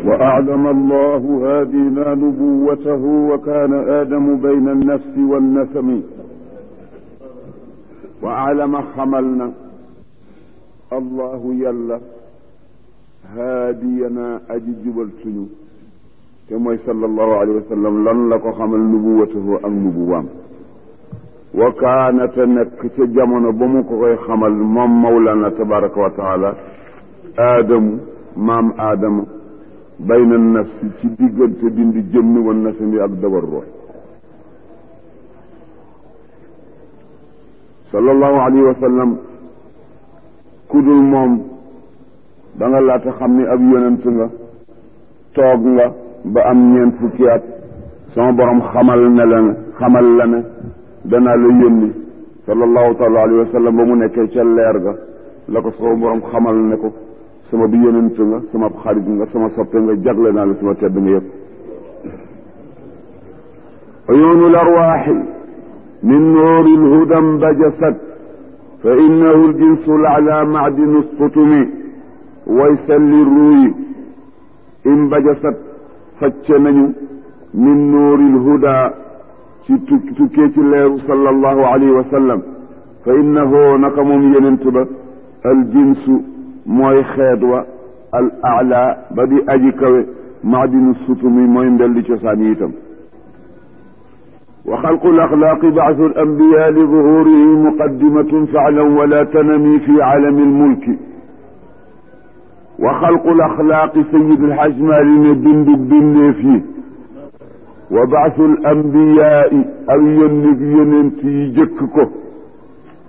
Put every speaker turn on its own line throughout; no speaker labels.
وأعلم الله هادينا نبوته وكان آدم بين النفس والنسم وأعلم حملنا الله يلا هادينا أجب السنو كما صلى الله عليه وسلم لن لك حمل نبوته أم نبوام وكانت نك جمنا بمك حمل مم مولانا تبارك وتعالى آدم مام آدم بين النفس ci diggante dindi jëmmi wan nasami ak dabar rox sallallahu alayhi wa sallam kudul moom da nga laata xam ni ab yonent nga toog nga ba am ñeent fukki at sama borom xamal la ne danaa la yónni sallallahu taala alayhi wa sallam ba mu nekkee ca leer ga la ko sama borom xamal ne ko sama bi yonent nga sama xarit nga sama soppe nga jagle naa la sama tedd nga yëpp uyuunu larwaaxi min nuuri lhuda mbajasat fa innahu ljinsu lala macdinu sutumi waysalli ruuyi imbajasat facce nañu min nuuri lhuda ci tukkee ci leeru sallallahu alayhi wa sallam fa innahu naka moom yonent ba aljinsu mooy xeet wa al aala ba di aji kawe maadinu sutumi mooy mbelli cosaan yi itam wa xalqu l axlaaqi baasu l ambiya li zuhurihi muqaddimatun faalam wala tanami fi aalami lmulki wa xalqu l axlaaqi sayid alxaj maali ne bindu bindeef yi wa baasu l ambiyaai ak yónnig yonent yi jëkk ko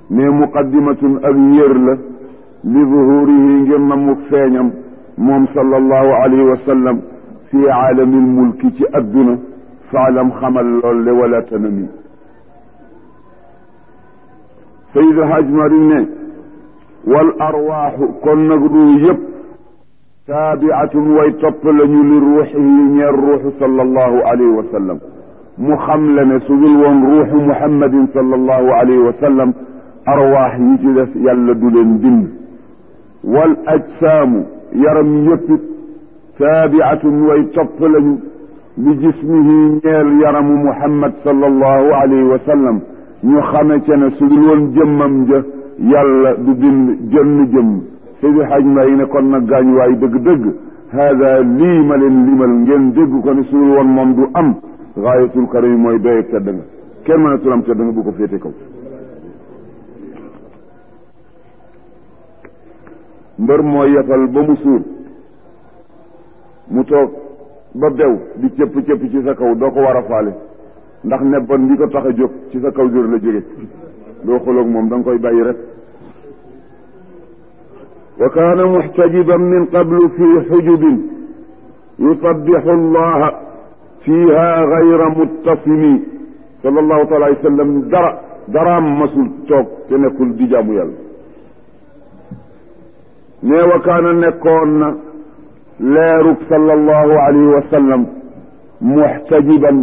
ne muqaddimatun ak yër la li zuhurihi ngir na mu feeñam moom sallallahu alayhi wa sallam fi aalamil mulki ci adduna faalam xamal lool le wala tanami sayid haj mari ne wal arwaaxu kon nag ruu yëpp taabiatun way topp lañu li ruuxihi ñeer ruuxu sallallahu alayhi wa sallam mu xam le ne su dul woon ruuxu muhammadin sallallahu alayhi wa sallam arwaax yi ci des yàlla du leen bind wal ajsaamu yaram yëppit taabiatun way topp lañu li jismihi ñeel yaramu muhammad sallallahu alayhi wa sallam ñu xame ca ne su dul woon jëmmam ja yàlla du bind jënn jëmm seydi xaj ma yi ne kon nag gaañ waay dëgg-dëgg haada lii ma leen limal ngeen dégg ko ne su dul woon moom du am gaayatul karim mooy doye tedd nga kenn mënatul am tedd nga bu ko féete kaw mbër mooy yefal ba mu suur mu toog ba bew di cëpp-cëpp ci sa kaw doo ko war a faale ndax nebban li ko tax a jóg ci sa kaw jur la jóge doo xoloog moom da nga koy bàyyi rek wa kaana muxtajiban min qablu fi xujubin yusabixu allaha fiha gayra muttasimi sallallahu taala alayhi wa sallam daraam masul toog te nekkul di jaamu yàlla ne wa kaana nekkoon na leerug sallallahu alayhi wa sallam muxtajiban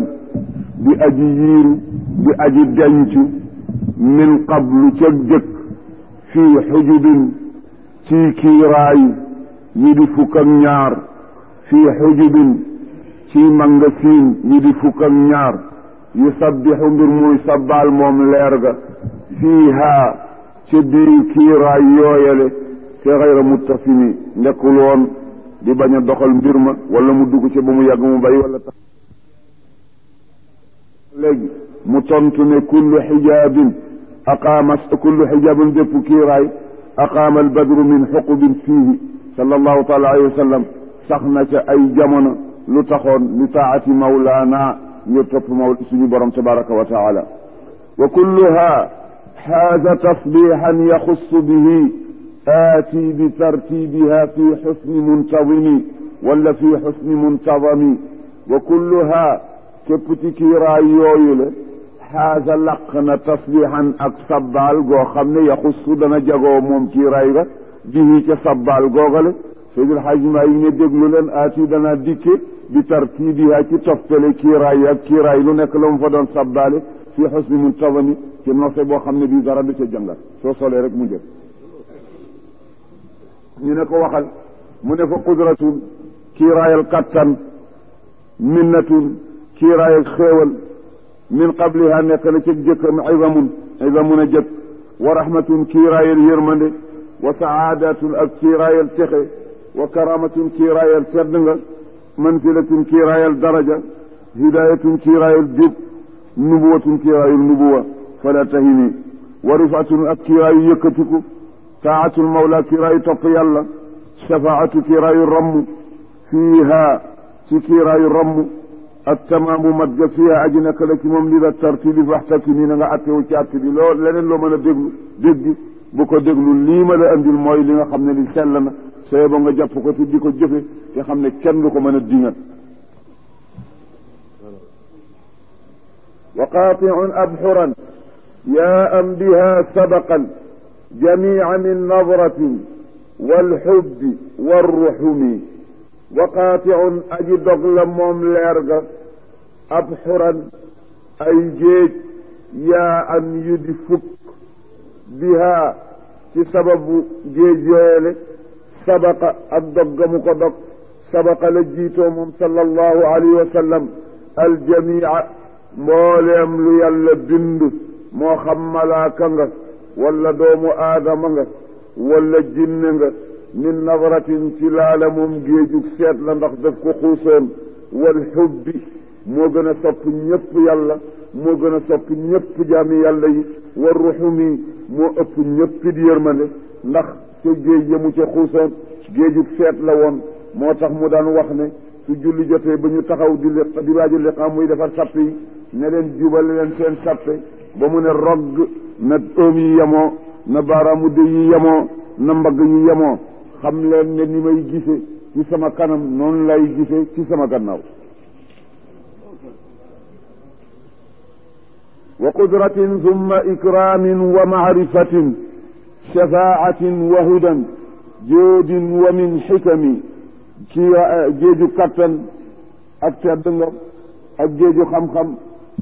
di aji yiiru di aji dencu min qablu ca jëkk fii xujubin ci kiiraay yi di fukk ak ñaar fii xujubin ci mangasin yi di fukk ak ñaar yusabbixu mbir muy sabbaal moom leer ga fiiha ca biir kiiraay yooyale te xayra muttasimi nekkul woon di bañ a doxal mbir ma wala mu dugg ci ba mu yàgg mu bay wala tax léegi mu tontu ne kullu xijaabin bépp kiiraay aqaama albadru min xuqubin fiihi sallallahu taala alayhi wa sallam sax na ca ay jamono lu taxoon li taati mawlaana ngir topp suñu borom tabaraka wa taala wa kulluha xaaza tasbixan yaxussu bihi aati bi tartibiha fi xusni muntazimi wala fi xusni muntazami wa kulluha képp ci kiiraay yooyu la xaaza laq na tasbixan ak sabbaal goo xam ne yaxussu dana jagoo moom kiiraay ga bihi ca sabbaal googale Seydil Hajji Maalik ne déglu leen aati dana dikke bi tartibiha ci toftale kiiraay ak kiiraay lu nekk la mu fa doon sabbaale fi xusni muntazami ci nose boo xam ne bii dara du ca jàngat soo solee rek mu jël ñu ne ko waxal mu ne fa qudratun kiiraayal kattan minnatun kiiraayal xéewal min qabliha nekk na ci jëkkam izamun a jëkk wa rahmatun kiiraayal yërmande wa saadatun ak kiiraayal texe wa karamatun kiiraayal sedd nga manzilatun kiiraayal daraja hidayatun kiiraayal jub nubuwatun kiiraayal nubuwa fala tahini wa rifatun ak kiiraayu yëkkatiku taatul mawla kiiraayu topp yàlla shafaatu kiiraayu ramm fiiha ci kiiraayu ramm ak tamaamu mat ga fiiha aji nekk la ci moom li la tartibi waxtaki nii na nga attewu ci atte bi loo leneen loo mën a dégg bu ko déglu lii ma la andil mooy li nga xam ne li sell na sooy ba nga jàpp ko ci di ko jëfe te xam ne kenn du ko mën a dingat wa qaatiun abxuran yaa am biha sabaqan jamia min nadratin walxubbi warruxumi wa qaatiun aji dog la moom leer ga abxuran ay géej yaa am yu di fukk biha ci sababu géej yooyele sabaqa ak dog ga mu ko dog sabaqa la jiitoo moom sallallahu alayhi wa sallam aljamia mbooleem lu yàlla bind moo xam malaaka nga wala doomu aadama nga wala jinne nga min nadratin ci laala moom géejug seet la ndax daf ko xuusoon wal xubbi moo gën a sopp ñëpp yàlla moo gën a sopp ñëpp jaami yàlla yi war ruxumi moo ëpp ñëpp di yërmande ndax ca géej ya mu ca xuusoon géejug seet la woon moo tax mu daan wax ne su julli jotee ba ñu taxaw di waaju liqaam muy defar sapp yi ne leen jubale leen seen sappe ba mu ne rogg na oom yi yemoo na baaraamu dë yi yemoo na mbagg yi yemoo xam leen ne ni may gise ci sama kanam noonu lay gise ci sama gannaaw wa qudratin thumma ikramin wa maarifatin shafaatin wa hudan joodin wa min xikami ci géeju kattan ak tedd nga ak géeju xam-xam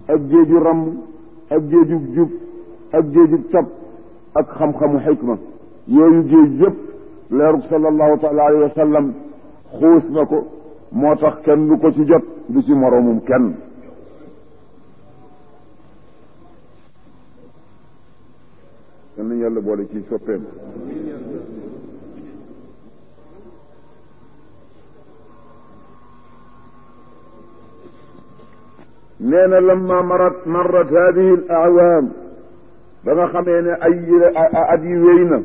ak géeju ramm ak géeju jub ak géeju tab ak xam-xamu xikma yooyu géej yëpp leerug sallallahu taala alayhi wa sallam xuus na ko moo tax kenn du ko ci jot du ci moroomum kenn kenn nañu yàlla boole ci soppeem nee na lamma marrat hadihi al aawaam ba nga xamee ne ay at yi wéy na